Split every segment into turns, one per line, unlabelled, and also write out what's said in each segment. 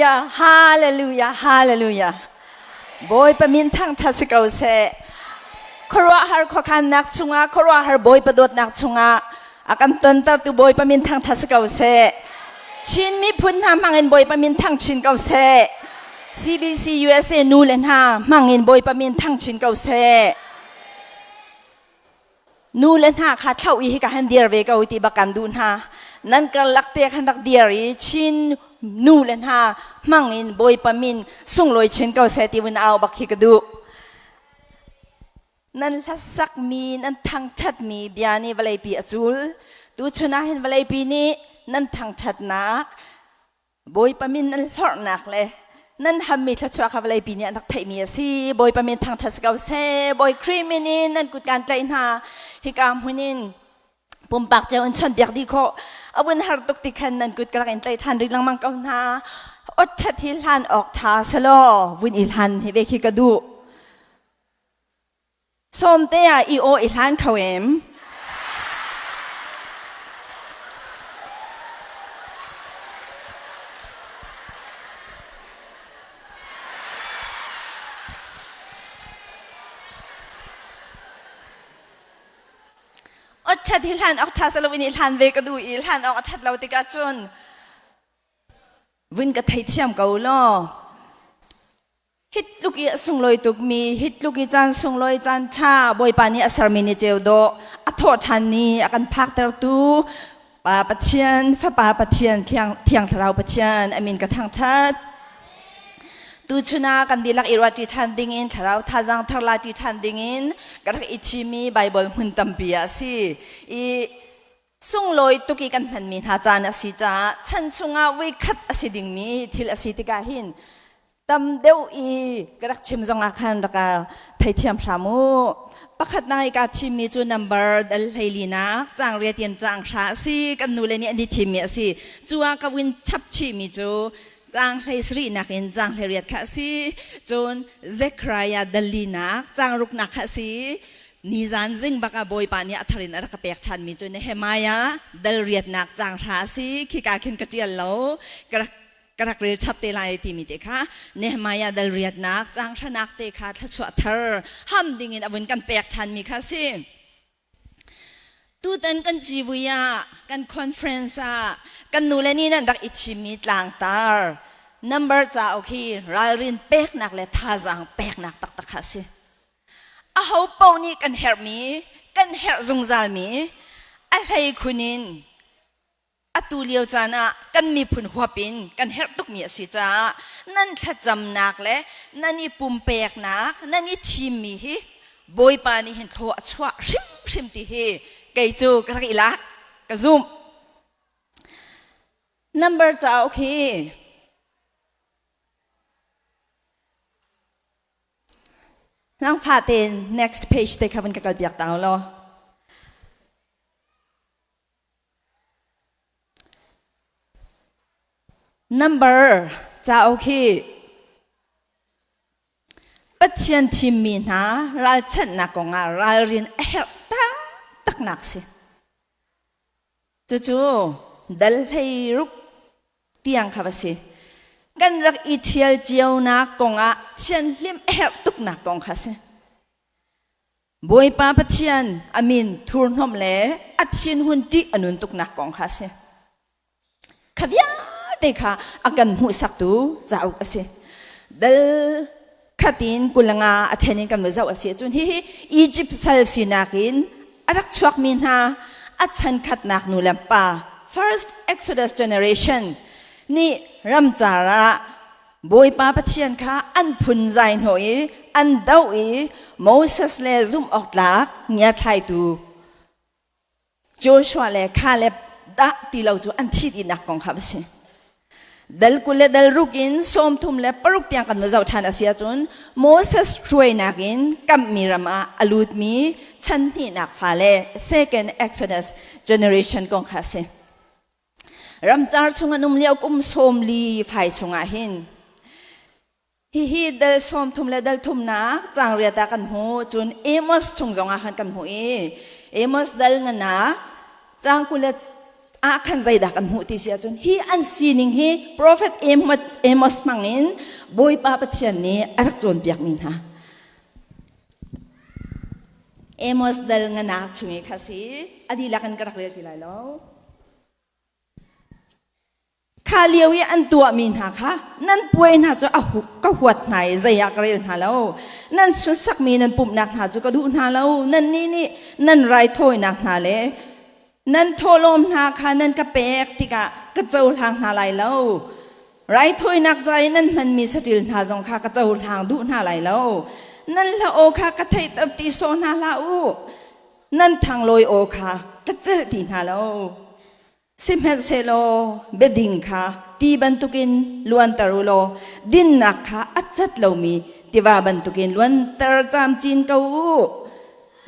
Hallelujah, hallelujah, hallelujah. Bawipa min thangṭhat si ko seh. Khuaruahhar khuakhannak chungah, khuaruahhar Bawipa dawtnak chungah a kan tontertu Bawipa min thangṭhat si ko seh. Chin miphun hna hmangin Bawipa min thang chin ko seh. CBC USA nu le hna hmangin Bawipa min thang chin ko seh. Nu le hna kha thlo i hika han dir ve ko ti bak kan duh hna. Nan karlak te khan rak dir i Chin nu le hna hmang in Bawipa min sunglawi chin ko seh ti vun au bak hi ka duh. Nan hlasakmi, nan thangṭhatmi bia nih vawleipi a cul. Tuchun ah hin vawleipi nih nan thangṭhatnak, Bawipa min nan hlorhnak le nan hammi thluachuah kha vawleipi nih an rak theihmi a si. Bawipa min thangṭhat si ko seh. Bawi Khrih min in nan kut kaan tlaih hna. Hika hmun in pumpak cio in chawnhbiak dih khawh a vun har tuk ti khan nan kut ka rak in tlaih ṭhan rih lengmang ko hna. Awṭhat hi hlan awk ṭha selaw vun i hlan hi ve khi ka duh. Sawmte ah i aw i hlan kho em? Awṭhat hi hlan awk ṭha selo in i hlan ve ka duh i hlan awk a ṭhat lo tikah cun vun ka theithiam ko law. Hitluk i a sunglawi tukmi, hitluk i caan sunglawi caan ṭha Bawipa nih a sermi ni ceu dawh a thawh ṭhan ni a kan phaktertu Pa Pathian, Fapa Pathian, Thiang, Thiang Thlarau Pathian a min ka thangṭhat. Tuchun ah kan dihlak i ruahṭi ṭhan dingin thlarau thazaang thar lati ṭhan dingin ka rak i thimi Baibal hmun tampi ah a si. I sunglawi tuk i kan hmanmi hna caan a si caah chan chungah voikhat a si dingmi thil a si tikah hin tam deuh i ka rak chim zongah khan rak theithiam hram u. Pakhatnak i kaa thimmi cu number dal hleilinak caang riat in caang hra a si. Kan nule nih an i thimmi a si. Cu ah ka win chap chihmi cu caang hlei sarihnak in caang hlei riat kha a si. Cun Zechariah dal linak caang ruknak kha a si. Nizan zing bak ah Bawipa nih a thar in a rak ka pek ṭhanmi cu Nehemiah dal riatnak caang hra a si. Khika khin ka ṭial lo. Ka rak ka rak rel chap te lai timi te kha Nehemiah dal riatnak caang hranak te kha thluachuah thar ham dingin a vun kan pek ṭhanmi kha a si. Tutan kan civui ah kan conference ah kan nule nih nan rak i thimmi tlangtar number cauk hi ralrin peknak le thazaang peknak taktak kha a si. Aho paoh nih kan herhmi, kan herh zungzalmi, a hleikhun in atu lio caan ah kan miphun huap in kan herh tukmi a si caah nan thlacamnak le nan i pumpeknak, nan i thimmi hi Bawipa nih hin thlaw a chuah hrimhrim ti hi kei cu ka rak i lak, ka zumh. Number cauk hi Nangfah tein next page te kha van ka kal piak ta law. Number cauk hi Pathian thimmi hna ralchanhnak kongah ralrin a herh taktaknak si. Cucu dal 16 tiang kha va si. Kan rak i ṭhial cionak kongah thianhlim a herh tuknak kong kha si. Bawipa Pathian a min thurhnawmh le a thinhun ṭih a nun tuknak kong kha si. Kha vialte kha a kan hmuhsaktu cauk a si. Dal khatin kulanga a ṭhen in kan va zoh a si ahcun hihi Egypt sal sinak in a rak chuakmi hna a chan khatnak nu le pa first Exodus generation nih ramcar ah Bawipa Pathian kha an phun zai hnawh i an doh i Moses le zumh awk tlak ngiathlaitu Joshua le Caleb dah ti lo cu an thi dihnak kong kha a si. Dal 20 le dal ruk in 36 tiang kan va zoh ṭhan a si ahcun Moses hruainak in kamhmi ram ah a lutmi chan hnihnak fale second Exodus generation kong kha a si. Ramcar chung an um lio kum 40 fai chungah hin Hihi dal 30 le dal thumnak caang riat ah kan hmu. Cun Amos chung zongah khan kan hmu i Amos dal nganak caang 20 le Ah khan zeidah kan hmuh ti si ahcun hi an sining hi Prophet Amos hmangin Bawipa Pathian nih a rak cawnpiakmi hna. Amos dal nganak chung i kha si a dihlak in ka rak rel ti lai lo. Kha lio i an tuahmi hna kha nan puai hna cu a ka huat hna i zei ah ka rel hna lo. Nan sunsakmi nan pumhnak hna cu ka duh hna lo. Nannih nih nan raithawinak hna le nan thawhlawm hna kha nan ka pek tikah ka cohlang hna lai lo. Raithawinak ca i nan hmanmi saṭil hna zong kha ka cohlang duh hna lai lo. Nan hla aw kha ka theihter ti sawh hna hlah u. Nan thanglawi aw kha ka celh ti hna lo. Sihmanhsehlaw biading kha ti bantukin luanter u law dinnak kha a cat lomi tiva bantukin luanter camcin ko u.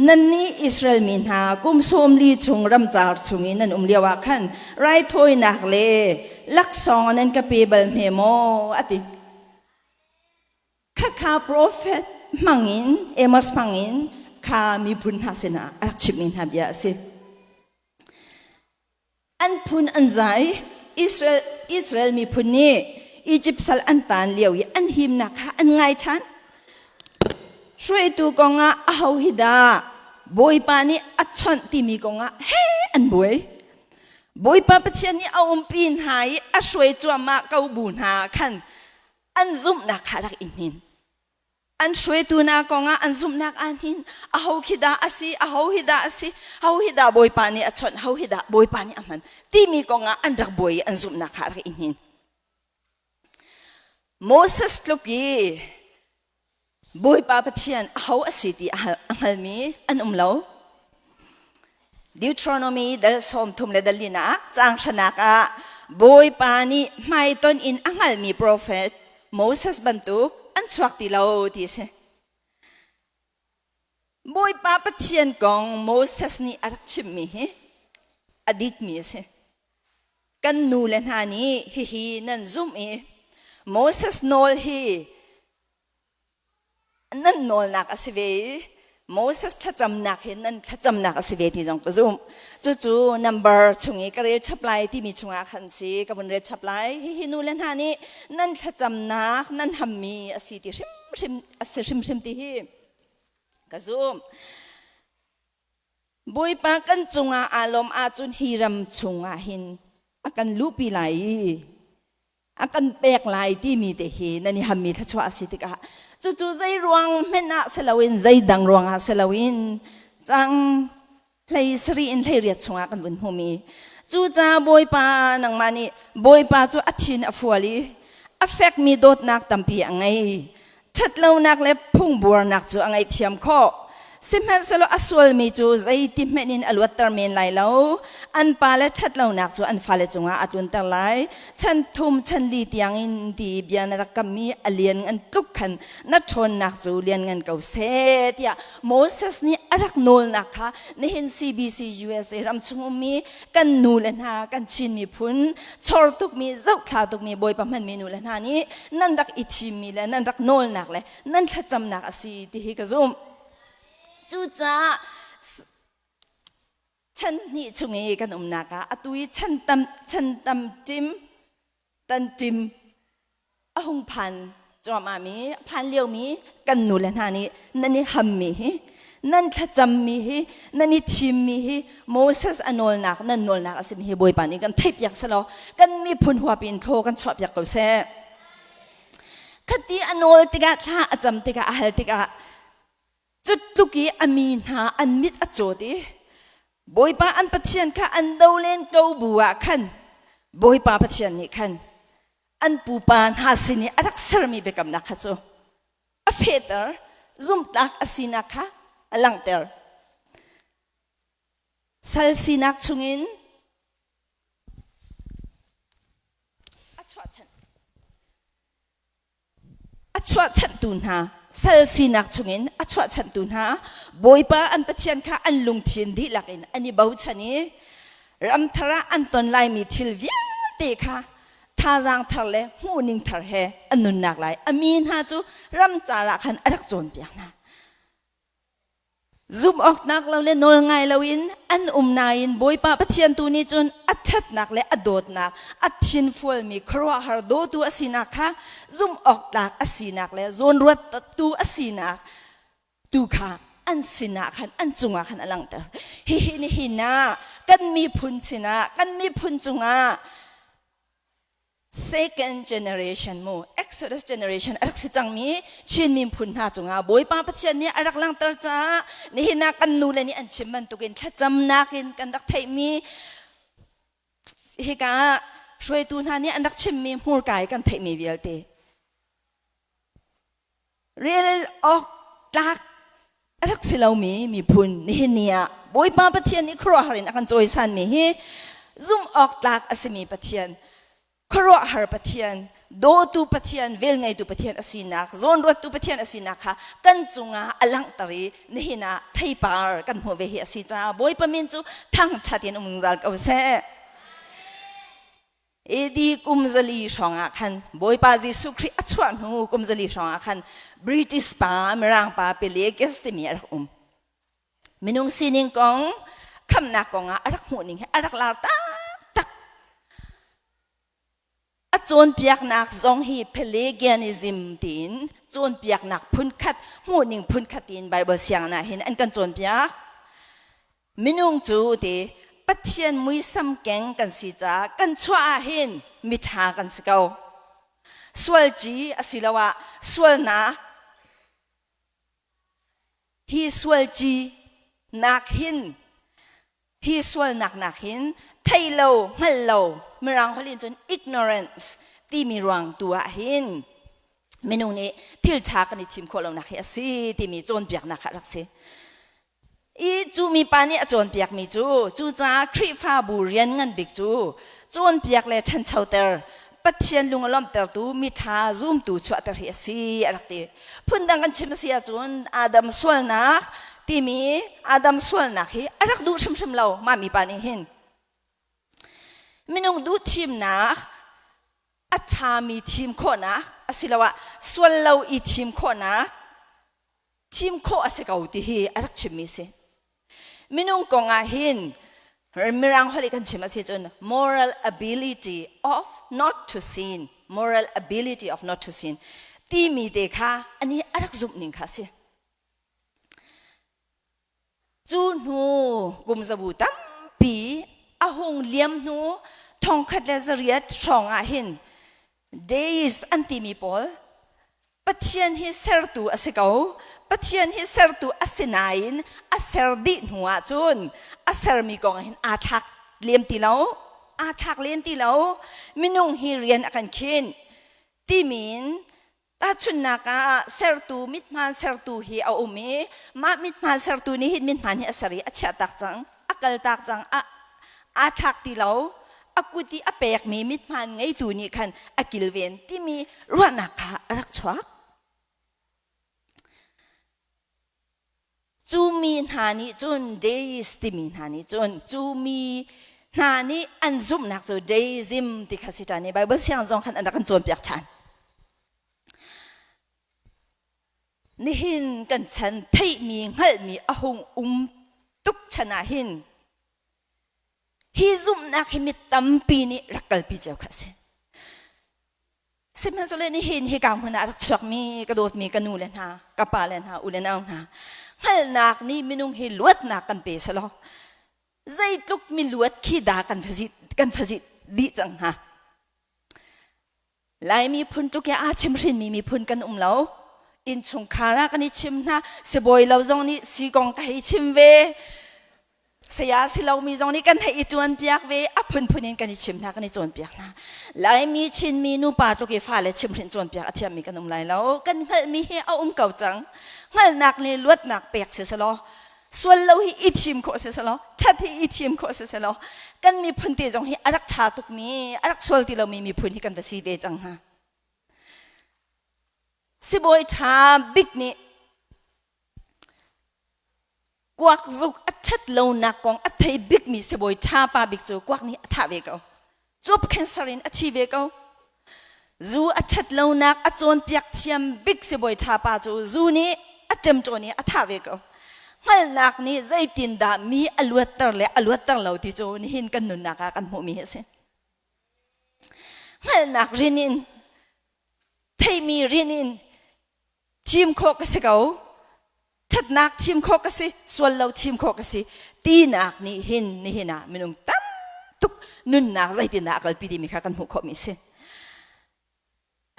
Nannih Israel mi hna kum sawm li chung ramcar chung i nan um lioah khan raithawinak le laksawng nan ka pe bal hme maw? a ti. Khakha profet hmangin Amos hmangin kha miphun hna sinah a rak chimmi hna bia a si. An phun an zai. Israel, Israel miphun nih Egypt sal an taan lio i an himnak kha an ngai ṭhan. Hruaitu kongah aho hi dah Bawipa nih a chawnh timi kongah he an buai. Bawipa Pathian nih a umpi hna i a hruai cuahmah ko bu hna khan an zumhnak kha rak i hnin. An hruaitu hna kongah an zumhnak aa hnin. Aho khi dah a si, aho hi dah a si, ho hi dah Bawipa nih a chawnh, ho hi dah Bawipa nih a hman timi kongah an rak buai i an zumhnak kha a rak i hnin. Moses tluk i Bawipa Pathian aho a si ti a hngalmi an um lo. Deuteronomy dal 30 le dal linak caang hranak ah Bawipa nih hmaiton in a hngalmi profet Moses bantuk an chuak ti lo ti a si. Bawipa Pathian kong Moses nih a rak chimmi hi a dikmi a si. Kan nu le hna nih hihi nan zumh i Moses nawl hi nan nawlnak a si ve i Moses thlacamnak hi nan thlacamnak a si ve ti zong ka zumh. Cucu number chung i ka rel chap lai timi chungah khan si ka vun rel chap lai. Hihi nu le hna nih nan thlacamnak nan hammi a si ti hrimhrim a si hrimhrim ti hi ka zumh. Bawipa kan cungah aa lawm ahcun hi ram chungah hin a kan luhpi lai i a kan pek lai timi te hi nan i hammi thluachuah a si tikah cucu zei ruang hmenh ah si loin zei dang ruangah si loin cang hlei sarih in hlei riat chungah kan vun hmumi cuca Bawipa nangmah nih Bawipa cu a thin a fual i a fekmi dawtnak tampi a ngei Ṭhatlonak le phungbuarnak cu a ngaihthiam khawh. Sihmanhsehlaw a sualmi cu zeiti hmenh in a luatter men lai lo. An pale ṭhatlonak cu an fale cungah a tlunter lai. Chan thum, chan li tiangin ti bia na rak kammi a lianngan tluk khan na ṭhawnnak cu lianngan ko seh, tiah Moses nih a rak nawlnak kha nihin CBC USA ram chung ummi kan nu le hna kan Chin miphun chor tukmi zohthla tukmi Bawipa hmanmi nu le hna nih nan rak i thimmi le nan rak nawlnak le nan thlacamnak a si ti hi ka zumh. Cucaah chan hnih chung i kan umnak ah atu i chan tam chan tam tim tan tim a hung phan cuahmah mi phan liomi kan nu le hna nih nan i hammi hi nan thlacammi hi nan i thimmi hi Moses a nawlnak nan nawlnak a simi hi Bawipa nih kan theihpiak selaw kan miphun huap in thaw kan chuahpiak ko seh. Khati a nawl tikah thla a cam tikah a hal tikah Cutluk i a mi hna an mit a cawt i Bawipa an Pathian kha an do len ko bu ah khan Bawipa Pathian nih khan an pupa hna sin i a rak sermi biakamnak kha cu a fehter, zumhtlak a sinak kha a langhter. Sal sinak chungin a chuahchanh. A chuahchanhtu hna sal sinak chungin a chuahchanhtu hna Bawipa an Pathian kha an lungthin dihlak in an i bochan i ramthar ah an ton laimi thil vialte kha thazaang thar le hmuhning thar he an nunnak lai a mi hna cu ramcar ah khan a rak cawnpiak hna. Zumhawknak lo le nawl ngai loin an um nain Bawipa Pathian tu nih cun a ṭhatnak le a dawtnak, a thinfualmi khuaruahhar dawtu a sinak kha zumhawktlak a sinak le zawnruattu a sinak tu kha an sinah khan an cungah khan a langhter. Hihi nihin ah kan miphun sinah kan miphun cungah second generation mu Exodus generation a rak si cangmi Chin miphun hna cungah Bawipa Pathian nih a rak langhter caah nihin ah kan nule nih an chim bantukin thlacamnak in kan rak theihmi hika ah hruaitu hna nih an rak chimmi hmurka i kan theihmi vialte rel awk tlak a rak si lomi miphun nihin ni ah Bawipa Pathian nih khuaruahhar in a kan cawisanmi hi zumh awk tlak a simi Pathian khuaruahhar Pathian dawtu Pathian velngeitu Pathian a sinak zawnruattu Pathian a sinak kha kan cungah a langhter i nihin ah theipar kan hmuh ve hi a si caah Bawipa min cu thangṭhat in um zungzal ko seh. AD kum 400 hrawng ah khan Bawipa Jesuh Khrih a chuah hnu kum 400 hrawng ah khan British pa Mirang pa Pelagius timi a rak um. Minung sining kong khamnak kong ah a rak hmuh ning hi a rak lar taktak. A cawnpiaknak zong hi Pelagianism tiin cawnpiaknak phunkhat hmuhning phunkhat tiin Bible sianginn ah hin an kan cawnpiak. Minung cu ti Pathian muisam keng kan si caah kan chuah ah hin miṭha kan si ko. Sualci asiloah sualnak hi sualci nak hin hi sualnak nak hin thei lo hngal lo mirang holh in cun ignorance timi ruang tu ah hin minung nih thil ṭha kan i thim khawh lonak hi a si timi cawnpiaknak kha a rak si. I cu mipa nih a cawnpiakmi cu cucaah Khrihfabu rian ngan bik cu cawnpiak le ṭhanchoter Pathian lung a lawmhtertu miṭha zumtu chuahter hi a si a rak ti. Phundang kan chim a si ahcun Adam sualnak timi Adam sualnak hi a rak duh hrimhrim lo mah mipa nih hin. Minung duh thimnak a ṭhami thim khawhnak asiloah sual lo i thim khawhnak thim khawh a si ko ti hi a rak chimmi si. Minung kong ah hin Mirang holh i kan chim a si cun moral ability of not to sin, moral ability of not to sin timi te kha ani a rak zumh ning kha a si. Cu hnu kum zabu tampi a hung liam hnu 1800 hrawng ah hin Deist an timi pawl Pathian hi sertu a si ko. Pathian hi sertu a si nain a ser dih hnu ah cun a sermi kong hin aa thlak lem ti lo. Aa thlak len ti lo. Minung hi rian a kan khinh. Timin tahchunhnak ah sertu mithmaan sertu hi a um i mah mithmaan sertu nih hin mithmaan hi a ser i a chiahtak cang a kaltak cang a aa thlak ti lo a kut i a pekmi mithmaan ngeitu nih khan a kilven timi ruahnak kha a rak chuak. Cu mi hna nih cun deist timi hna nih cun cu mi hna nih an zumhnak cu deism ti kha si ṭhan i Bible siang zong khan an rak kan cawnpiak ṭhan. Nihin kan chan theihmi hngalhmi a hung um tuk chan ah hin hi zumhnak hi mi tampi nih rak kalpi cio kha a si. Sihmanhsehlaw nihin hika hmun ah rak chuakmi ka dawtmi ka nu le hna, ka pa le hna, u le nau hna, hngalhnak nih minung hi luatnak kan pe selaw zeitluk mi luat khi dah kan fazit kan fazit dih cang hnga. Laimi phun tluk i aa chimhrinmi miphun kan um lo. Innchungkhar ah kan i chim hna. Sibawi lo zong nih si kong ka hei chim ve. Saya si lomi zong nih kan hei i ṭuanpiak ve. A phunphun in kan i chim hna, kan i cawnpiak hna. Laimi Chinmi nupa tluk i fale chimhrin cawnpiak a thiammi kan um lai lo. Kan hngalhmi hi a um ko cang. Hngalhnak le luatnak pek si selaw sual lo hi i thim khawh si selaw ṭhat hi i thim khawh si selaw kan miphun te zong hi a rak ṭha tukmi a rak sual ti lomi miphun hi kan va si ve cang hnga sibawi ṭha bik nih kuak zuk a ṭhat lonak kong a thei bikmi sibawi ṭha pa bik cu kuak nih a thah ve ko cuap cancer in a thi ve ko. Zu a ṭhat lonak a cawnpiak thiam bik sibawi ṭha pa cu zu nih a ṭemṭawn i a thah ve ko. Hngalhnak nih zeitindah mi a luatter le a luatter lo ti cu nihin kan nunnak ah kan hmuhmi hi a si. Hngalhnak rin in theimi rin in thim khawh ka si ko. Ṭhatnak thim khawh ka si, sual lo thim khawh ka si tinak nih hin nihin ah minung tam tuk nunnak zeitindah a kalpi timi kha kan hmuh khawhmi a si.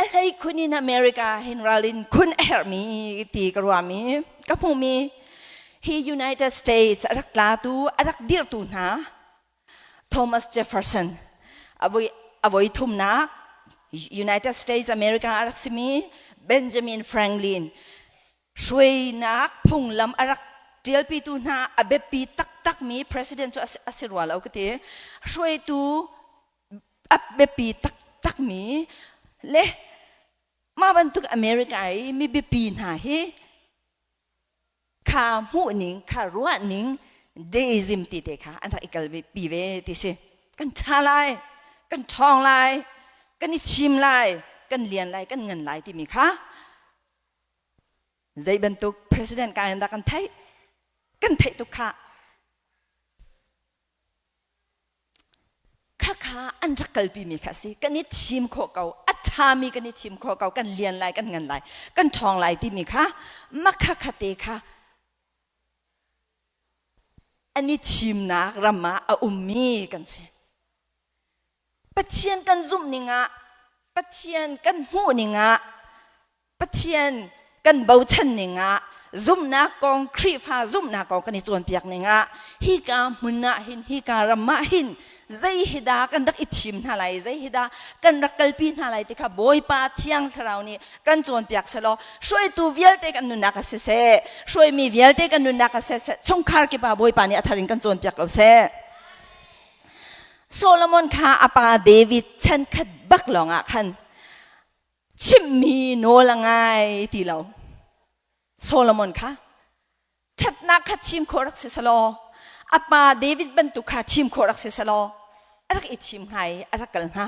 A hlei khun in America hin ralrin khun a herhmi ti ka ruahmi ka hmuhmi hi United States a rak tlatu a rak dirhtu hna Thomas Jefferson a voi thumnak United States America a rak simi Benjamin Franklin hruainak phunglam a rak ṭialpitu hna a biapi taktakmi president cu a si rua lo ka ti hruaitu a biapi taktakmi le mah bantuk America i mi biapi hna hi kha hmuhning kha ruahning deism ti te kha an rak i kalpi ve ti si kan ṭha lai kan ṭhawng lai kan i thim lai kan lian lai kan ngan lai timi kha zei bantuk president ka in dah kan theih kan theih tuk kha Khakha an rak kalpimi kha a si. Kan i thim khawh ko. A ṭhami kan i thim khawh ko. Kan lian lai, kan ngan lai, kan ṭhawng lai timi kha makha te kha an i thimnak ram ah a ummi kan si. Pathian kan zumh ning ah, Pathian kan hmuh ning ah Pathian kan bochan ning ah zumhnak kong Khrihfa zumhnak kong kan i cawnpiak ning ah hika hmun ah hin hika ram ah hin zei hi dah kan rak i thim hna lai zei hi dah kan rak kalpi hna lai ti kha Bawipa Thiang Thlarau nih kan cawnpiak selaw hruaitu vialte kan nunnak ah siseh hruaimi vialte kan nunnak ah siseh chungkhar kip ah Bawipa nih a thar in kan cawnpiak ko seh. Solomon kha a pa David chan khat bak lawng ah khan chimhmi nawl a ngai ti lo. Solomon kha ṭhatnak kha thim khawh rak si selaw a pa David bantuk kha thim khawh rak si selaw a rak i thim hnga i a rak kal hnga.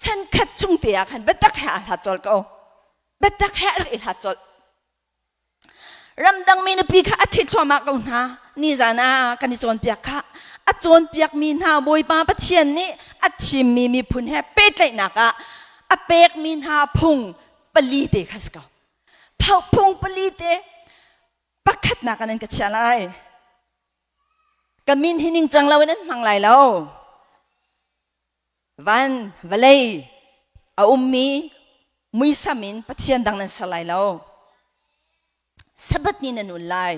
Chan khat chung te ah khan biatak he aa hlat colh ko. Biatak he a rak i hlat colh. Ramdangmi nupi kha a ṭhit thluahmah ko hna. Nizan ah kan i cawnpiak kha. A cawnpiakmi hna Bawipa Pathian nih a thimmi miphun he pehtlaihnak ah a pekmi hna phung pali te kha si ko. Phung pali te pakhatnak ah nan ka chia lai. Ka min hi ningcang loin an hmang lai lo. Van, vawlei a ummi muisam in Pathian dang nan ser lai lo. Sabbath ni nan ul lai.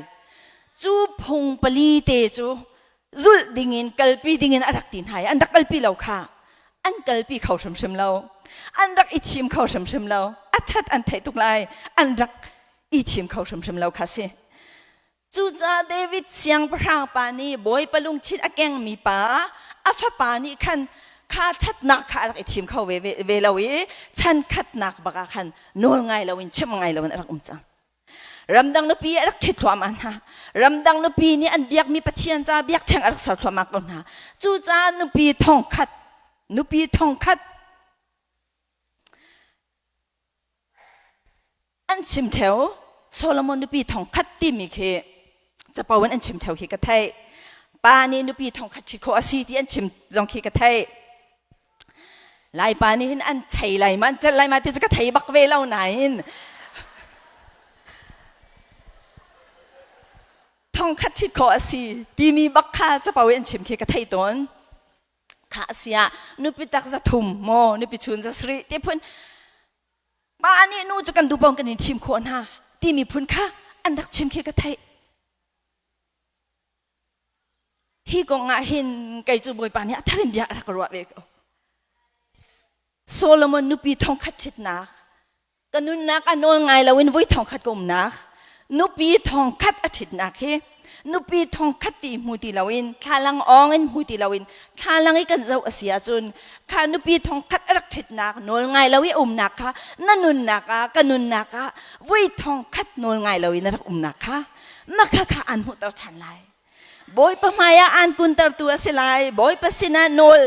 Cu phung pali te cu zulh dingin kalpi dingin a rak ti hna i an rak kalpi lo kha an kalpi kho hrimhrim lo. An rak i thim kho hrimhrim lo. A ṭhat an theih tuk lai. An rak i thim kho hrimhrim lo kha si. Cucaah David siangpahrang pa nih Bawipa lungthin a kengmi pa a fapa nih khan kha ṭhatnak kha a rak i thim kho ve, ve lo i chan khatnak bak ah khan nawl ngai loin chim ngai loin a rak um cang. Ramdang nupi a rak ṭhit thluahmah hna. Ramdang nupi nih an biakmi Pathian ca biakṭheng a rak ser thluahmah ko hna. Cucaah nupi thongkhat, nupi thongkhat An chim theo Solomon nupi thong khat timi khi capo in an chim theo khi ka theih. Pa nih nupi thong khat ṭhit khawh a si ti an chim zong khi ka theih. Laipa nih hin an chei lai ma an celh lai ma ti cu ka thei bak ve lo nain thong khat ṭhit khawh a si timi bak kha capo in an chim khi ka thei tawn. Kha a si ah nupi tak za thum maw nupi chun za sarih ti phun Pa nih nu cu kan duh paoh kan in thim khawh hna timi phun kha an rak chim khi ka theih. Hi kong ah hin kei cu Bawipa nih a tharin bia a rak ruah ve ko. Solomon nupi thongkhat ṭhitnak, ka nunnak a nawl ngai loin voi thongkhat ka umnak, nupi thongkhat a ṭhitnak hi nupi thongkhat ti hmu ti loin thlalang awng in hmu ti loin thlalang i kan zoh a si ahcun kha nupi thongkhat a rak ṭhitnak nawl ngai lo i umnak kha na nunnak ah ka nunnak ah vui thongkhat nawl ngai lo in a rak umnak kha makha kha aan hmuhter ṭhan lai Bawipa hmai ah aan kuntertu a si lai Bawipa sinah nawl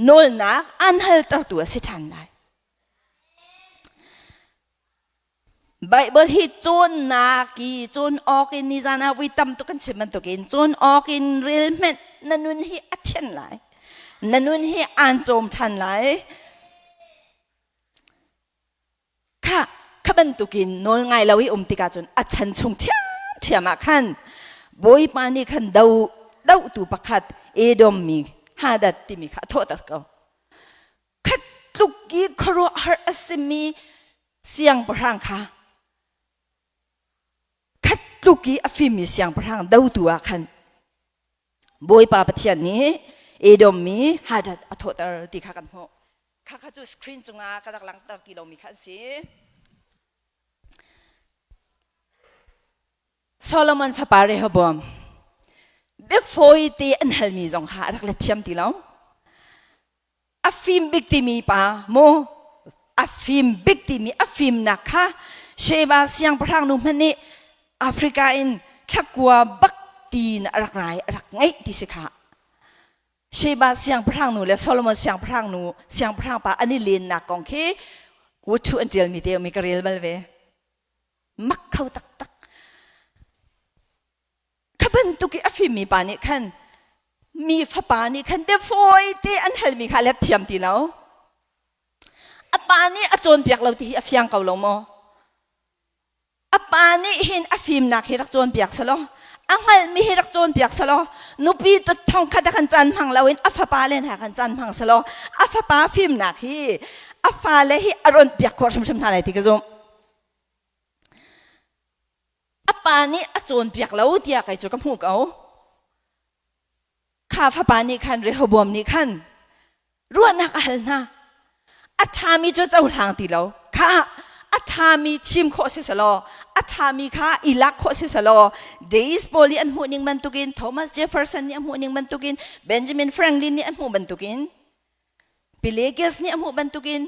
nawlnak aan haltertu a si ṭhan lai. Baibal hi cawnnak i cawn awk in nizan ah vui tam tuk kan chim bantukin cawn awk in rel hmenh na nun hi a thian lai. Na nun hi aan cawm ṭhan lai. Kha kha bantukin nawl ngai lo i um tikah cun a chan chung ṭhiamṭhiam ah khan Bawipa nih khan do dohtu pakhat Edom mi Hadad timi kha a thawhter ko. Khat tluk i khuaruahhar a simi siangpahrang kha khat tluk i a fimmi siangpahrang dotu ah khan Bawipa Pathian nih Edom mi Hadad a thawhter ti kha kan hmuh. Kha kha cu screen cungah ka rak langhter ti lomi kha an si. Solomon fapa Rehoboam biafawi te an halmi zong kha a rak let thiam ti lo. A fim bik timi pa mu a fim bik timi a fimnak kha Sheba siangpahrang nu hmanh nih Africa in thlakua bak tiin a rak rai a rak ngeih ti si kha. Sheba siangpahrang nu le Solomon siangpahrang nu siangpahrang pa an i lennak kong khi Wuthu an ṭialmi te mi ka rel bal ve. Mak kho taktak. Kha bantuk i a fimmi pa nih khan mi fapa nih khan biafawi te an halmi kha let thiam ti lo. A pa nih a cawnpiak lo ti hi a fiang ko lo maw? A pa nih hin a fimnak hi rak cawnpiak selaw, a hngalhmi hi rak cawnpiak selaw, nupi thong khat a kan caan hmang loin a fapa le hna kan caan hmang selaw, a fapa fimnak hi a fale hi a rawnhpiak khawh hrimhrim hna lai ti ka zumh. A pa nih a cawnpiak lo tiah kei cu ka hmuh ko. Kha fapa nih khan Rehoboam nih khan ruahnak a hal hna. A ṭhami cu cohlang ti lo. Kha a ṭhami thim khawh si selaw, a ṭhami kha i lak khawh si selaw, Days pawl i an hmuh ning bantukin, Thomas Jefferson nih a hmuh ning bantukin, Benjamin Franklin nih a hmuh bantukin, Pelagius nih a hmuh bantukin,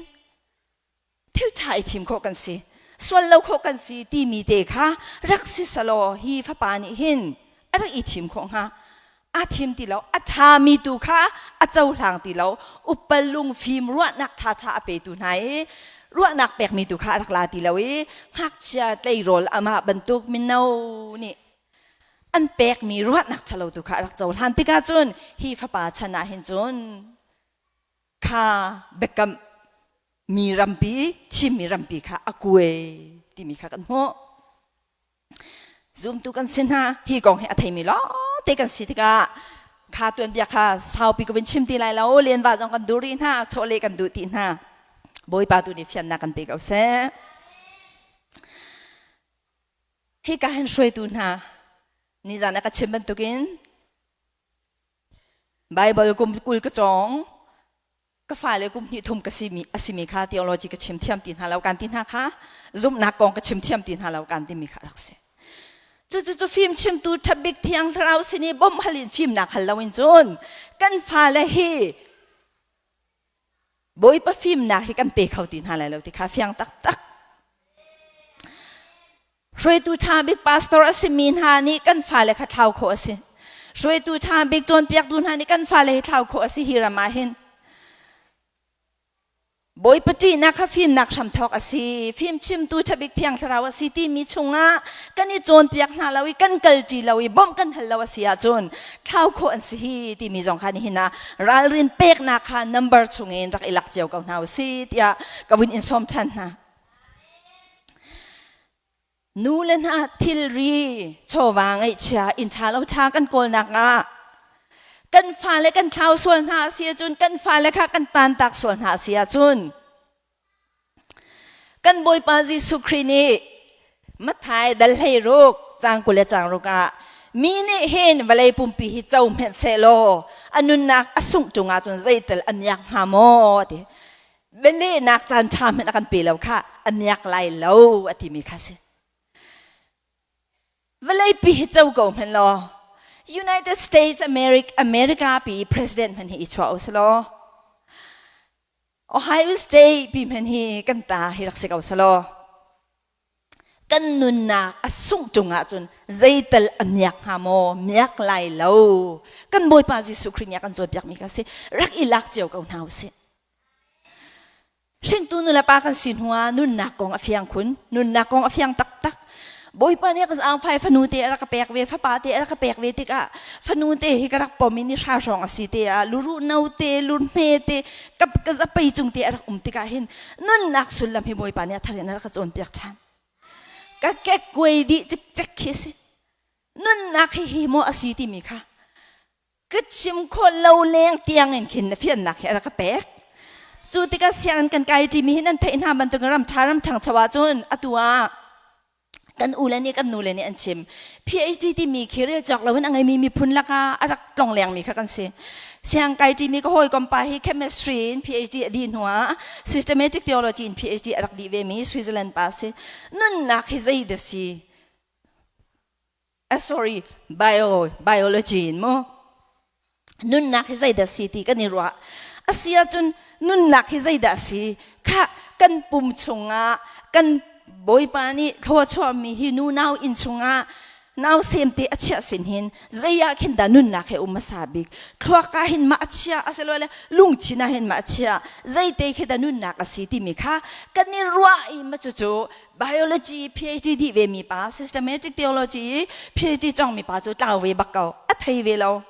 thil ṭha i thim khawh kan si sual lo khawh kan si timi te kha rak si selaw hi fapa nih hin a rak i thim khawh hnga aa thim ti lo a ṭhami tu kha a cohlang ti lo upal lungfim ruahnak ṭhaṭha a petu hna i ruahnak pekmi tu kha a rak la ti lo i ngakchia tleirawl amah bantuk mino nih an pekmi ruahnak ṭhalo tu kha a rak cohlan tikah cun hi fapa chan ah hin cun kha biakam mi rampi thimmi rampi kha a kuai timi kha kan hmuh zumtu kan si hna hi kong hi a theimi lawngte kan si tikah kha tuanbia kha saupi ka vun chim ti lai lo lenva zong kan dur rih hna chawleh kan duh ti hna bawipa tu nih fiannak kan pe ko seh hika hin hruaitu hna nizan a ka chim bantukin Baibal kum 20 ka cawng. Ka fale kum hnih thum ka simi a simi kha theology ka chim thiam ti hna lo kan ti hna kha zumhnak kong ka chim thiam ti hna lo kan timi kha rak si. Cucu cu fim chimtu ṭhabik thiang thlarau sin i bawmh hal in fimnak hal loin cun kan fale hi Bawipa fimnak hi kan pe kho ti hna lai lo ti kha fiang taktak. Hruaitu ṭha bik pastor a simi hna nih kan fale kha thlau khawh a si. Hruaitu ṭha bik cawnpiaktu hna nih kan fale hi thlau khawh a si hi ram ah hin. Bawipa ṭihnak kha fimnak hramthawk a si. Fimchimtu ṭha bik Thiang Thlarau a si timi chungah kan i cawnpiak hna lo i kan kalṭi lo i bawmh kan hal lo a si ahcun thlau khawh an si hi timi zong kha nihin ah ralrin peknak kha number chungin rak i lak cio ko hna u si tiah ka vun in sawm ṭhan hna. Nu le hna thilri chawva ngeihchia inn ṭha lo ṭha kan kawlnak ah kan fale kan thlau sual hna a si ahcun kan fale kha kan tantak sual hna a si ahcun kan Bawipa Jesuh Khrih nih Matthai dal 16 caang 20 le caang ruk ah mi nih hin vawlei pumpi hi co hmenh sehlaw a nunnak a sungh ṭung ahcun zeital a miak hnga maw ti bialehnak caan ṭha hmanh a kan pe lo kha a miak lai lo a timi kha si. Vawleipi hi co ko hmanh law United States America, America pi president hmanh hi i chuah u selaw Ohio State pi hmanh hi kan ta hi rak si ko selaw kan nunnak a sungh ṭung ahcun zeital a miak hnga maw miak lai lo kan Bawipa Jesuh Khrih nih a kan cawnpiakmi kha si rak i lak cio ko hna u sih. Hringtu nulepa kan si hnuah nunnak kong a fiang khun. Nunnak kong a fiang taktak. Bawipa nih ka zaangfai fanu te a rak ka pek ve, fapa te a rak ka pek ve tikah fanu te hi ka rak pom i ni hra hrawng a si te ah luruh no te, lurhme te, ka ka zapei cung te a rak um tikah hin nunnak sullam hi Bawipa nih a thar in a rak ka cawnpiak ṭhan. Ka kekkuai dih cikcek khi a si. Nunnak hi hi maw a si timi kha ka chim khawh lo leng tiang in khin na fiannak hi a rak ka pek. Cu tikah sianginn kan kai ṭimi hi nan theih hna bantukin ram ṭha ram ṭhangcho ahcun atu ah kan u le nih kan nu le nih an chim. PhD timi khi rel cawk loin a ngeimi miphun lakah a rak tlonglengmi kha kan si. Siang kai ṭimi ka hawikom pa hi chemistry in PhD a dih hnuah systematic theology in PhD a rak dih vemi Switzerland pa si. Nunnak hi zei dah si? Sorry, bio, biology in mu. Nunnak hi zeidah si ti kan i ruah. A si ahcun nunnak hi zeidah si? Kha kan pum chungah kan Bawipa nih thluachuahmi hi nu nau inn chungah nau sem te a chiah sin hin zei ah khin dah nunnak he um hmasa bik thluak ah hin mah a chia asilole lungthin ah hin mah a chia zeite khi dah nunnak a si timi kha kan i ruah i ma cucu biology PhD dih ve mi pa systematic theology PhD cawng mi pa cu tlau ve bak ko a thei ve lo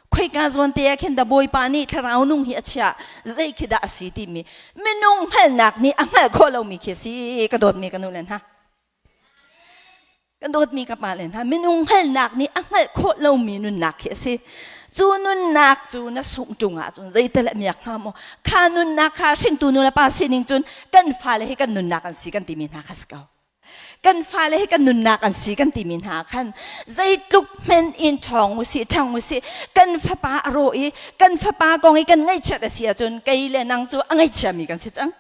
khoika zawn te ah khin da bawipa nih thlarau nung hi a chiah zei khi dah a si timi minung hngalhnak nih a hngalh khawh lomi khi si ka dawtmi ka nu le hna ka dawtmi ka pa le hna minung hngalhnak nih a hngalh khawh lomi nunnak khi a si. Cu nunnak cu na sungh ṭung ahcun zeital a miak hnga maw? Kha nunnak kha hringtu nu le pa sining cun kan fale hi kan nunnak an si kan timi hna kha si ko. Kan fale hi kan nunnak an si kan timi hna khan zeitluk hmen in ṭhawng usih ṭhang usih kan fapa a rawh i kan fapa kong i kan ngaihchiat a si ahcun kei le nang cu a ngaihchiami kan si cang.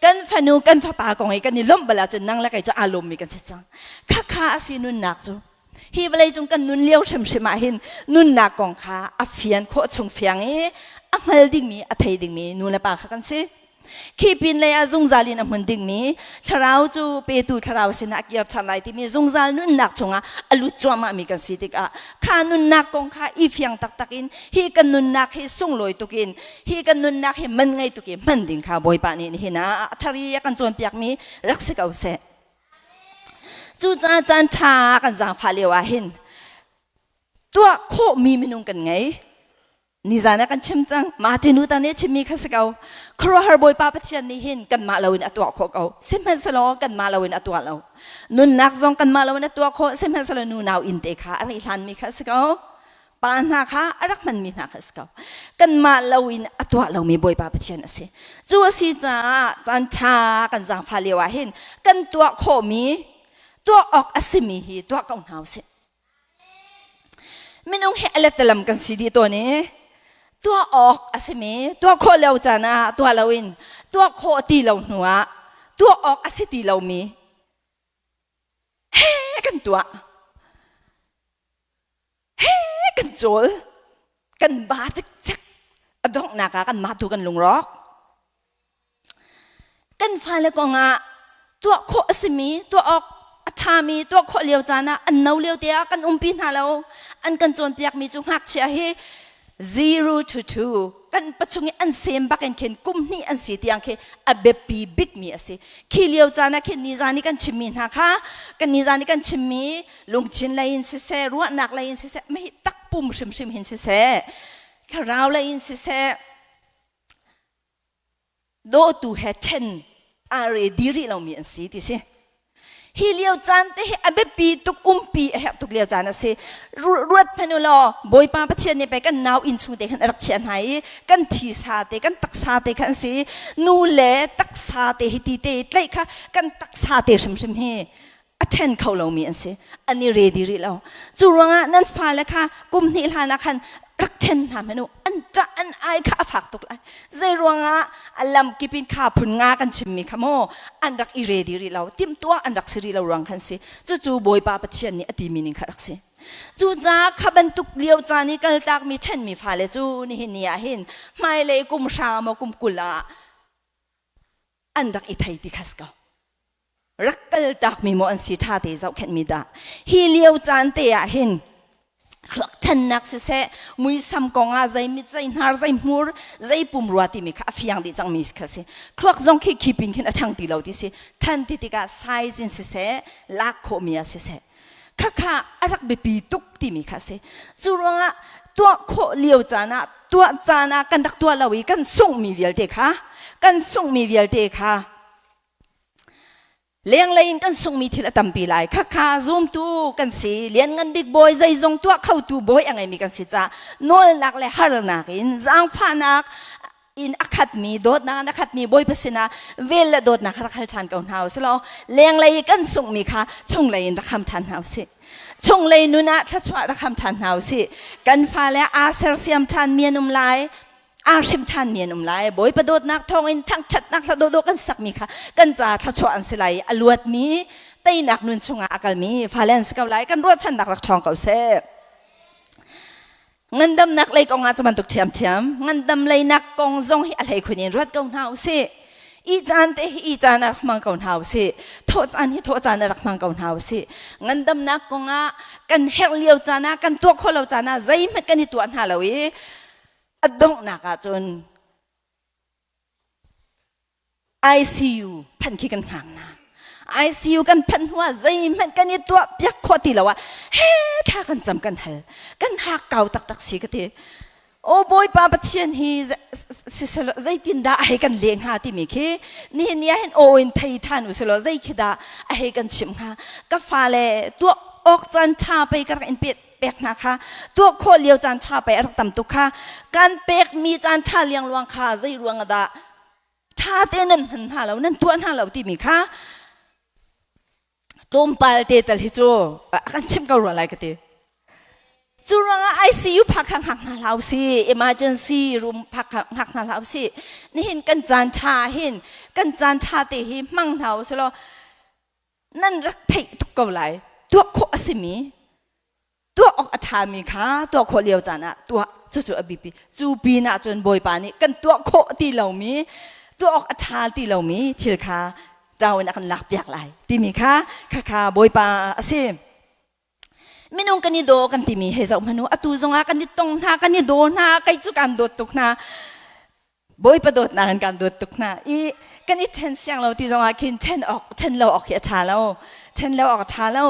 Kan fanu kan fapa kong i kan i lawmh bal ahcun nang le kei cu aa lawmmi kan si cang. Khakha a si nunnak cu. Hi vawlei cung kan nun lio hrimhrim ah hin nunnak kong kha a fian khawh chung fiang i a hngal dingmi a thei dingmi nu le pa kha kan si. Khi pin lei ah zungzal in a hmun dingmi thlarau cu petu thlarau sinah a kir ṭhan lai timi zungzal nunnak chungah a lut cuahmahmi kan si tikah kha nunnak kong kha i fiang taktak in hi kan nunnak hi sunglawi tukin hi kan nunnak hi man ngei tuk i hman ding kha Bawipa nih nihin ah a thar i a kan cawnpiakmi rak si ko seh. Cucaah caan ṭha kan zaangfah lio ah hin tuah khawhmi minung kan ngei. Nizan ah kan chim cang. Martin Luther nih a chimmi kha si ko. Khuaruahhar Bawipa Pathian nih hin kanmah loin a tuah khawh ko. Sihmanhsehlaw kanmah loin a tuah lo. Nunnak zong kanmah loin a tuah khawh. Sihmanhsehlaw nu nau inn te kha a rih hlanmi kha si ko. Pa hna kha a rak hmanmi hna kha a si ko. Kanmah loin a tuah lomi Bawipa Pathian a si. Cu a si caah caan ṭha kan zaangfah lio ah hin kan tuah khawhmi, tuah awk a simi hi tuah ko hna usih. Minung hi a lettalam kan si dih tawn i tuah awk a simi tuah khawh lo caan ah tuah loin tuah khawh ti lo hnu ah tuah awk a si ti lomi he kan tuah. He kan cawl kan ba cikcek a donghnak ah kan mah tu kan lungrawk. Kan fale kong ah tuah khawh a simi tuah awk a ṭhami tuah khawh lio caan ah an no lio te ah kan umpi hna lo. An kan cawnpiakmi cu ngakchia hi 0 to 2 kan pachung i an sem bak in khin kum hnih an si tiang khi a biapi bikmi a si. Khi lio caan ah khin nizan i kan chimmi hna kha kan nizan i kan chimmi lungthin lei in siseh ruahnak lei in siseh mah hi takpum hrimhrim hin siseh thlarau lei in siseh dawtu he ṭhen aa re di rih lomi an si ti si. Hi lio caan te hi a biapi tuk umpi a herh tuk lio caan a si. Ruat hmanh u law Bawipa Pathian nih pei kan nau inn chung te khan a rak chiah hna i kan thisa te kan taksa te khan an si. Nu le taksa te hi ti te tlaih kha kan taksa te hrimhrim hi a ṭhen kho lomi an si. An i ready rih lo. Cu ruangah nan fale kha kum hnih hlan ah khan rak ṭhen hna hmanh u. An ṭah an ai kha a fak tuk lai. Zei ruangah a lam kip in kha phun nga kan chimmi kha maw an rak i ready rih lo. Timhtuah an rak si rih lo ruang khan si. Cucu Bawipa Pathian nih a timi ning kha rak si. Cucaah kha bantuk lio caan i kaltakmi ṭhenmi fale cu nihin ni ah hin hmailei kum hra maw kum 20 ah an rak i thei ti kha si ko. Rak kaltakmi maw an si ṭha te zohkhenhmi dah. Hi lio caan te ah hin Thluak ṭhannak siseh, muisam kong ah zei mit, zei hnar, zei hmur, zei pumrua timi kha a fiang dih cangmi kha si. Thluak zong khi khi pin khin a ṭhang ti lo ti si. Ṭhan ti tikah size in siseh, lak khawhmi ah siseh. Khakha a rak biapi tuk timi kha si. Cu ruangah tuah khawh lio caan ah tuah caan ah kan rak tuah lo i kan sunghmi vialte kha kan sunghmi vialte kha Lenglei in kan sunghmi thil a tampi lai. Khakha zumtu kan si. Lianngan bik bawi zeizong tuah khotu bawi a ngeimi kan si caah nawlnak le harnak in zaangfahnak in a khatmi dawtnak in a khatmi Bawipa sinah vel le dawtnak kha rak hal ṭhan ko hna u sih lenglei i kan sunghmi kha chunglei in rak ham ṭhan hna u sih. Chunglei nun ah thluachuah rak ham ṭhan hna u sih. Kan fale aa sersiam ṭhanmi an um lai. Aa hrim ṭhanmi an um lai. Bawipa dawtnak thawngin thangṭhatnak hla dawhdawh kan sakmi kha kan ca thluachuah an si lai i a luatmi teinak nun chungah a kalmi fale an si ko lai. Kan ruahchannak rak ṭhawng ko seh. Ngandamnak lei kong ah cu bantuk ṭhiamṭhiam. Ngandam leinak kong zong hi a hleikhun in ruat ko hna u sih. I caan te hi i caan ah rak hmang ko hna u sih. Thawh caan hi thawh caan ah rak hmang ko hna u sih. Ngandamnak kong ah kan herh lio caan ah kan tuah khawh lo caan ah zeihmanh kan i tuah hna lo i a donghnak ahcun ICU phanh khi kan hngak hna. ICU kan phanh hnu ah zeihmanh kan i tuah piak khawh ti lo ah he thla kan cam kan hal kan hak kau taktak si ka ti. O Bawipa Pathian hi zeitin dah a hei kan leh hnga timi khi nihin ni ah hin aw in thei ṭhan u silaw zei khi dah a hei kan chimh hnga ka fale tuah awk caan ṭha pei ka rak in pek pek hna kha tuah khawh lio caan ṭha pei a rak tam tuk kha kan pekmi caan ṭha liangluang kha zei ruang ah dah ṭha te nan hman hna lo nan tuah hna lo timi kha tlawmpal te tal hi cu a kan chimh ko rua lai ka ti. Cu ruangah ICU phak kha hngak hna hlah usih, emergency room phak kha hngak hna hlah usih. Nihin kan caan ṭha hin kan caan ṭha te hi hmang hna usih law nan rak theih tuk ko lai. Tuah khawh a simi tuah awk a ṭhami kha tuah khawh lio caan ah tuah cucu a biapi cu pin ah cun Bawipa nih kan tuah khawh ti lomi tuah awk a ṭha ti lomi thil kha ṭau in a kan lakpiak lai timi kha khakha Bawipa a si. Minung kan i daw kan timi hei zoh hmanh u atu zongah kan i tong hna kan i daw hna kei cu kaan dawt tuk hna Bawipa dawtnak in kaan dawt tuk hna i kan i ṭhen siang lo ti zongah khin ṭhen awk ṭhen lo awk hi a ṭha lo ṭhen lo awk a ṭha lo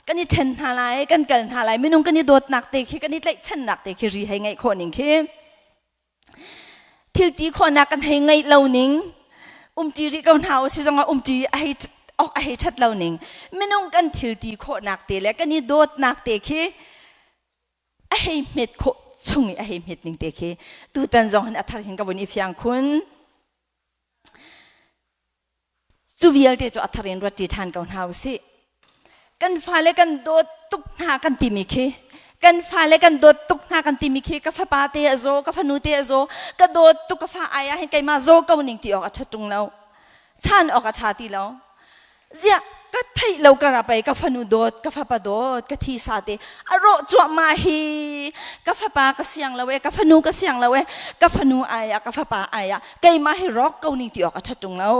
kan i ṭhen hna lai kan kal hna lai minung kan i dawtnak te khi kan i tlaihchannak te khi ri hei ngeih khawh ning khi thil ti khawhnak kan hei ngeih lo ning umṭi rih ko hna u si zongah umṭi a hei awk a hei ṭhat lo ning minung kan thil ti khawhnak te le kan i dawtnak te khi a hei hmet khawh chung i a hei hmet ning te khi tutan zong hin a thar hin ka vun i fiang khun cu vialte cu a thar in ruat ṭi ṭhan ko hna u sih kan fale kan dawt tuk hna kan timi khi kan fale kan dawt tuk hna kan timi khi ka fapa te a zaw ka fanu te a zaw ka dawt tuk ka fa ai ah hin keimah zaw ko ning ti awk a ṭha ṭung lo chan awk a ṭha ti lo Ziah ka theih lo ka ra pei ka fanu dawt ka fapa dawt ka thi sa te a rawh cuahmah hi ka fapa ka siang lo e ka fanu ka siang lo e ka fanu ai ah ka fapa ai ah keimah hi rawk ko ning ti awk a ṭhat ṭung lo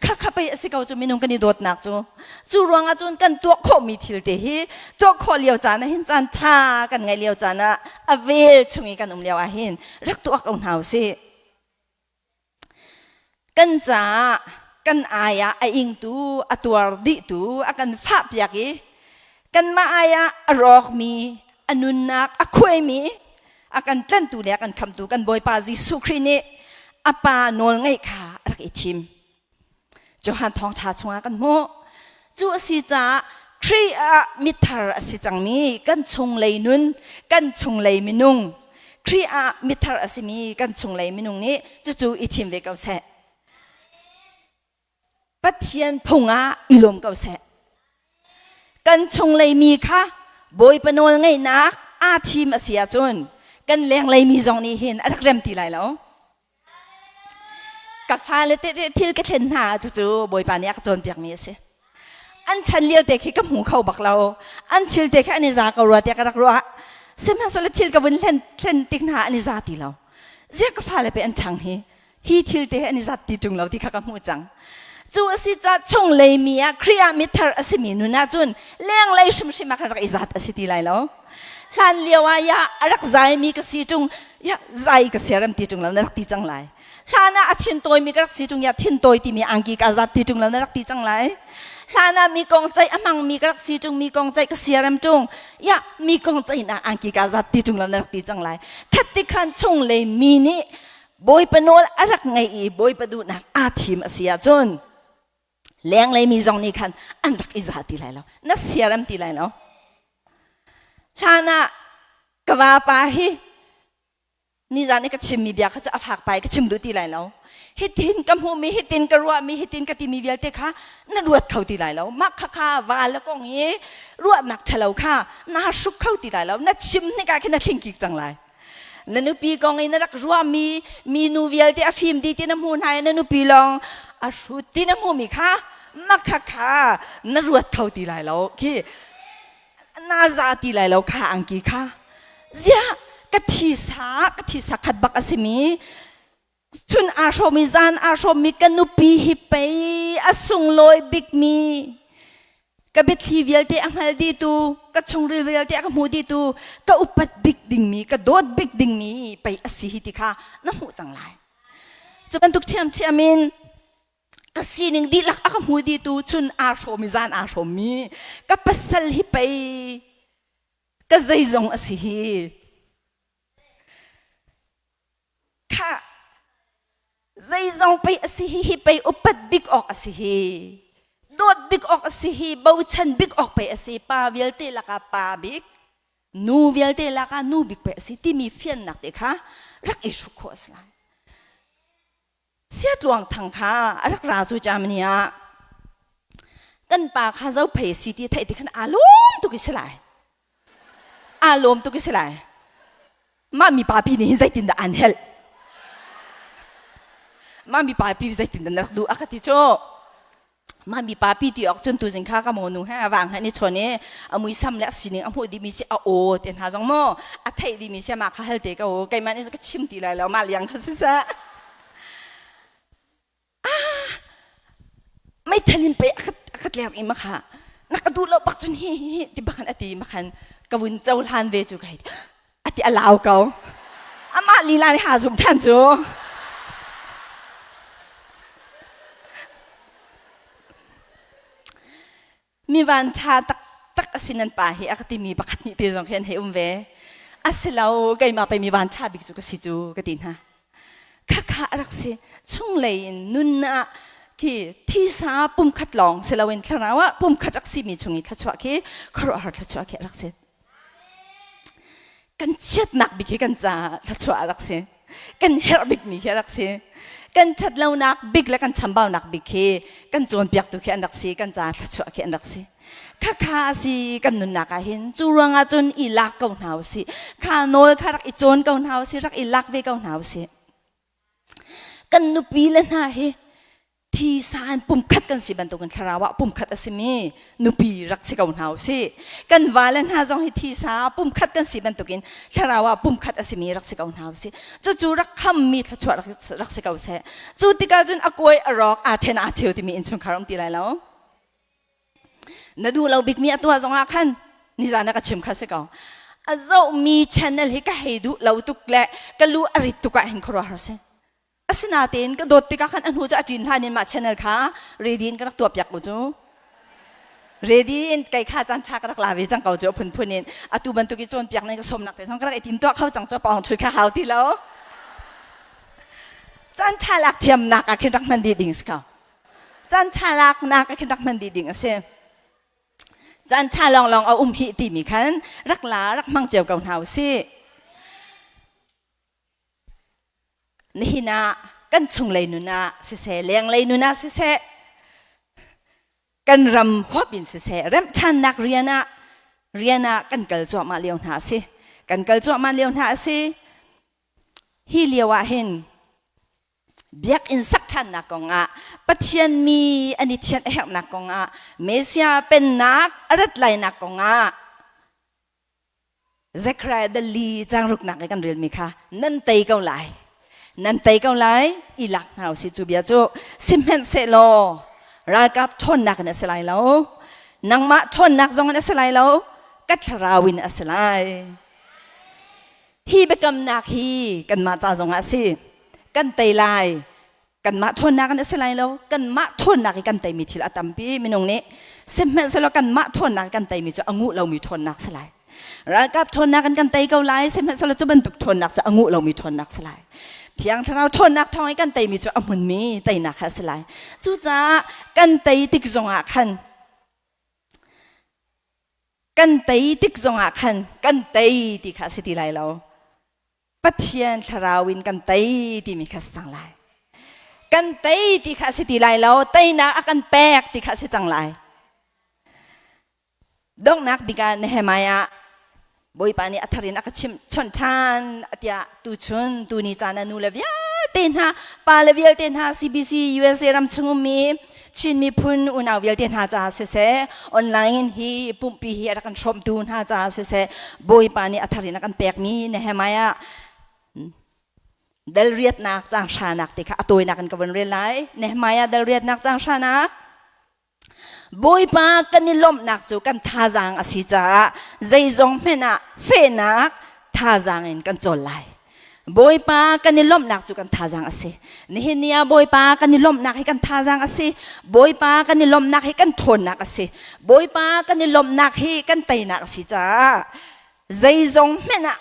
kha kha pei a si ko cu minung kan i dawtnak cu cu ruangah cun kan tuah khawhmi thil te hi tuah khawh lio caan ah hin caan ṭha kan ngeih lio caan ah a vel chung i kan um lio ah hin rak tuah ko hna u sih Kan caah kan ai ah a ingtu, a tuar dihtu, a kan fahpiak i kanmah ai ah a rawkmi, a nunnak a khuaimi, a kan tlantu le a kan khamtu kan Bawipa Jesuh Khrih nih a Pa nawlngaih kha a rak i thim. Johan thawngṭha chungah kan hmuh. Cu a si caah Khrih ah mithar a si cangmi kan chunglei nun, kan chunglei minung, Khrih ah mithar a simi kan chunglei minung nih cucu i thim ve ko seh. Pathian phung ah i lawm ko seh. Kan chunglei mi kha Bawipa nawl ngeihnak aa thim a si ahcun kan lenglei mi zong nih hin a rak rem ti lai lo. Ka fale tete thil ka thlen hna cucu Bawipa nih a ka cawnpiakmi a si. An chan lio te khi ka hmu kho bak lo. An thil te khi an i za ko rua tiah ka rak ruah. Sihmanhsehlaw thil ka vun hlen, thlen tik hna an i za ti lo. Ziah ka fale pe an ṭhang hi hi thil te an i zat ti ṭung lo ti kha ka hmuh cang. Cu a si caah chunglei mi ah Khrih ah mithar a simi nun ahcun lenglei hrimhrim ah khan rak i zat a si ti lai lo. Hlan lio ah ya a rak zaimi ka si ṭung ya zai ka siarem ti ṭung lo na rak ti cang lai. Hlan ah a thin tawimi ka rak si ṭung ya thin tawi timi angki ka zat ti ṭung lo na rak ti cang lai. Hlan ah mi kong ceih a hmangmi ka rak si ṭung mi kong ceih ka siarem ṭung ya mi kong ceihnak angki ka zat ti ṭung lo na rak ti cang lai. Khat ti khan chung lei mi nih Bawipa nawl a rak ngaih i Bawipa duhnak aa thim a si ahcun lenglei mi zong nih khan an rak i za ti lai lo na siarem ti lai lo hlan ah ka vapa hi nizan i ka chimmi bia kha cu a fak pai ka chim duh ti lai lo hitin ka hmuhmi hitin ka ruahmi hitin ka timi vialte kha na ruat kho ti lai lo mah kha kha va le kong i ruahnak ṭhalo kha naa hruk kho ti lai lo na chim hnik ah khin na thling kik cang lai Na nupi kong i na rak ruahmi minu vialte a fim dih ti na hmuh hna i na nupi lawng a hrut ti na hmuhmi kha makha kha na ruat kho ti lai lo khi na za ti lai lo kha angki kha ziah ka thisa ka thisa khat bak a simi chun aa hrawmmi zan aa hrawmmi ka nupi hi pei a sunglawi bikmi ka biathli vialte a hngal dihtu ka chungril vialte a ka hmu dihtu ka upat bik dingmi ka dawt bik dingmi pei a si hi ti kha na hmuh cang lai cu bantuk ṭhiamṭhiam in ka sining dihlak a ka hmu dihtu chun aa hrawmi zan aa hrawmmi ka pasal hi pei ka zeizong a si hi Khah, zeizong pei a si hi, hi pei upat bik awk a si hi. Dawt bik awk a si hi, bochan bik awk pei a si. Pa vialte lakah pa bik, nu vialte lakah nu bik pei a si timi fiannak te kha rak i hruk khawh a si lai. Siatluang thang kha a rak ra cu Germany ah kan pa kha zophei si ti theih ti khan aa lawm tuk i si lai. Aa lawm tuk i si lai. Mah mi papi nih hin zeitindah an helh? Mah mi papi zeitindah na rak duh a ka ti cu. Mah mi papi ti awk cun tuzing kha ka monu he vang he ni chawn i a muisam le a sining a hmuh dihmi si a aw te hna zong maw a theih dihmi si mah kha hal te ko keimah nih ka chim ti lai lo mah liang kha siseh ah meithal in pei a ka tler i makha na ka duh lo bak cun hi hi ti bakhan a ti makhan ka vun cohlan ve cu ka hei a ti a lau ko amah lila nih ha zum ṭhan cu mi van ṭha taktak a si nan pa hi a ka timi pakhat nih te zong khi an hei um ve asilo keimah pei mi van ṭha bik cu ka si cu ka ti hna Khakha a rak si. Chunglei in nun ah khi thisa pumkhat lawng si loin thlarau ah pumkhat rak simi chung i thluachuah khi khuaruahhar thluachuah khi a rak si. Kan chiatnak bik hi kan caah thluachuah a rak si. Kan herh bikmi khi a rak si. Kan ṭhatlonak bik le kan chambaunak bik khi kan cawnpiaktu khi an rak si. Kan caah thluachuah khi an rak si. Khakha a si kan nunnak ah hin cu ruangah cun i lak ko hna usih kha nawl kha rak i cawn ko hna usih rak i lak ve ko hna usih kan nupi le hna hi thisa in pumkhat kan si bantukin thlarau ah pumkhat a simi nupi rak si ko hna usih kan vale hna zong hi thisa pumkhat kan si bantukin thlarau ah pumkhat a simi rak si ko hna usih cucu rak khammi thluachuah rak, rak si ko seh cu tikah cun a kuai a rawk aa ṭhen aa cheu timi innchungkhar um ti lai lo Na duh lo bikmi a tuah zongah khan nizan ah ka chim kha si ko. A zohmi channel hi ka hei duh lo tuk le ka lu a rit tuk ah hin khuaruahhar si. Asinain ka dawt tikah khan a hnu cu a ṭin hlan in mah channel kha ready in ka rak tuah piak ko cu. Ready in kei kha caan ṭha ka rak la ve cang ko cu a phunphun in. Atu bantuk i cawnpiak ning ka sawmnak te zong ka rak i tim tuah kho cang cu pawng ṭhut kha hau ti lo. Caan ṭha lak thiamnak ah khin rak hman dih ding si ko. Caan ṭha laknak ah khin rak hman dih ding a si. Caan ṭha lawnglawng a um hih timi khan rak la rak hmang cio ko hna usih. Nihin ah kan chunglei nun ah siseh, lenglei nun ah siseh, kan ram huap in siseh, remhṭhannak rian ah rian ah kan kal cuahmah lio hna a si. Kan kal cuahmah lio hna a si. Hi lio ah hin Biakinn sak ṭhannak kongah Pathian mi an i thianh a herhnak kongah Messiah pennak a rat lainak kongah Zechariah dali cangruknak i kan relmi kha nan tei ko lai nan tei ko lai i lak hna usih cu bia cu sihmanhsehlaw ralkap ṭhawnnak in a si lai lo nangmah ṭhawnnak zong in a si lai lo. Ka thlarau in a si lai. Hi biakamnak hi kanmah ca zongah a si. Kan tei lai. Kanmah ṭhawnnak in a si lai lo. Kanmah ṭhawnnak i kan teimi thil a tampi minung nih. Sihmanhsehlaw kanmah ṭhawnnak i kan teimi cu a nguh lomi ṭhawnnak si lai. Ralkap ṭhawnnak in kan tei ko lai, sihmanhsehlaw cu bantuk ṭhawnnak cu a nguh lomi ṭhawnnak si lai. Thiang Thlarau ṭhawnnak thawng i kan teimi cu a hmunmi teinak kha a si lai. Cucaah kan tei tik zongah khan kan tei tik zongah khan kan tei ti kha a si ti lai lo. Pathian thlarau in kan tei timi kha si cang lai. Kan tei ti kha a si ti lai lo, teinak a kan pek ti kha a si cang lai. Donghnak bik ah Nehemiah Bawipa nih a thar in a ka chimh chawnh ṭhan tiah tuchun tuni caan ah nu le vialte hna pa le vialte hna CBC USA ram chung ummi Chin miphun unau vialte hna caah siseh online hi pumpi hi a rak kan hrawmtu hna caah siseh Bawipa nih a thar in a kan pekmi Nehemiah dal riatnak caang hranak te kha a tawinak in ka vun rel lai. Nehemiah dal riatnak caang hranak. Bawipa kan i lawmhnak cu kan thazaang a si caah zeizong hmanh ah fehnak thazaang in kan cawl lai. Bawipa kan i lawmhnak cu kan thazaang a si. Nihin ni ah Bawipa kan i lawmhnak hi kan thazaang a si. Bawipa kan i lawmhnak hi kan ṭhawnnak a si. Bawipa kan i lawmhnak hi kan teinak a si caah zeizong hmanh ah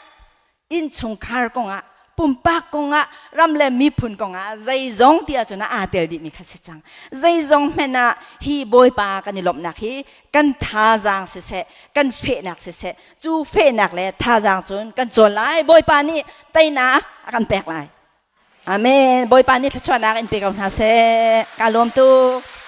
innchungkhar kongah pumpak kongah ram le miphun kongah zeizong ti ahcun aa tel dihmi kha si cang. Zeizong hmanh ah hi Bawipa kan i lawmhnak hi kan thazaang siseh, kan fehnak siseh, cu fehnak le thazaang cun kan cawn lai. Bawipa nih teinak a kan pek lai. Amen. Bawipa nih thluachuahnak in pe ko hna seh. Ka lawm tuk.